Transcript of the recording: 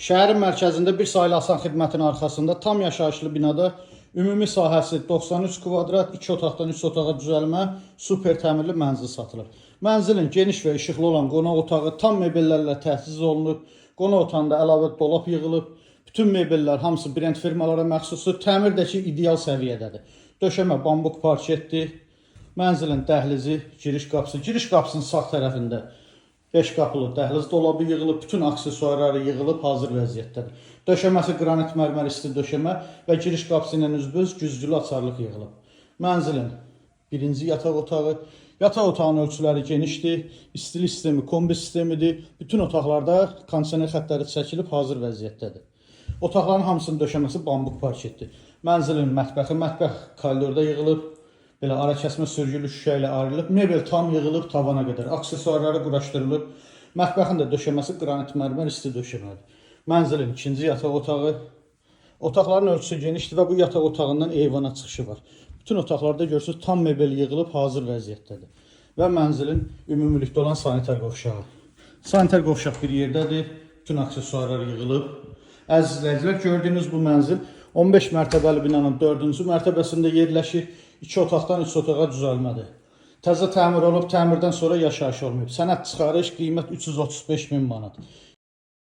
Şəhərin mərkəzində bir saylı asan xidmətin arxasında tam yaşayışlı binada ümumi sahəsi 93 kvadrat, 2 otaqdan 3 otağa düzəlmə, super təmirli mənzil satılır. Mənzilin geniş və işıqlı olan qonaq otağı tam mebellərlə təchiz olunub. Qonaq otağında əlavə dolab yığılıb. Bütün mebellər hamısı brend firmalara məxsusdur. Təmir də ki ideal səviyyədədir. Döşəmə bambuq parketdir. Mənzilin dəhlizi, giriş qapısı. Giriş qapısının sağ tərəfində 5 qapılı dəhliz dolabı yığılıb, bütün aksesuarları yığılıb hazır vəziyyətdədir. Döşəməsi qranit mərmər isti döşəmə və giriş qapısı ilə üzbəüz güzgülü açarlıq yığılıb. Mənzilin birinci yataq otağı. Yataq otağının ölçüləri genişdir. İstilik sistemi kombi sistemidir. Bütün otaqlarda kondisioner xəttləri çəkilib hazır vəziyyətdədir. Otaqların hamısının döşəməsi bambuq parketdir. Mənzilin mətbəxi, mətbəx koridorda yığılıb. Belə ara kəsmə sürgülü şüşə ilə ayrılıb. Mebel tam yığılıb tavana qədər. Aksesuarları quraşdırılıb. Mətbəxin də döşəməsi qranit mərmər isti döşəmədir. Mənzilin ikinci yataq otağı. Otaqların ölçüsü genişdir və bu yataq otağından eyvana çıxışı var. Bütün otaqlarda görürsünüz, tam mebel yığılıb hazır vəziyyətdədir. Və mənzilin ümumilikdə olan sanitar qovşağı. Sanitar qovşaq bir yerdədir. Bütün aksesuarlar yığılıb. Əziz izləyicilər, gördüyünüz bu mənzil 15 mərtəbəli binanın 4-cü mərtəbəsində yerləşir. 2 otaqdan 3 otağa düzəlmədir. Təzə təmir olub, təmirdən sonra yaşayış olmayıb. Sənəd çıxarış, qiymət 335 min manat.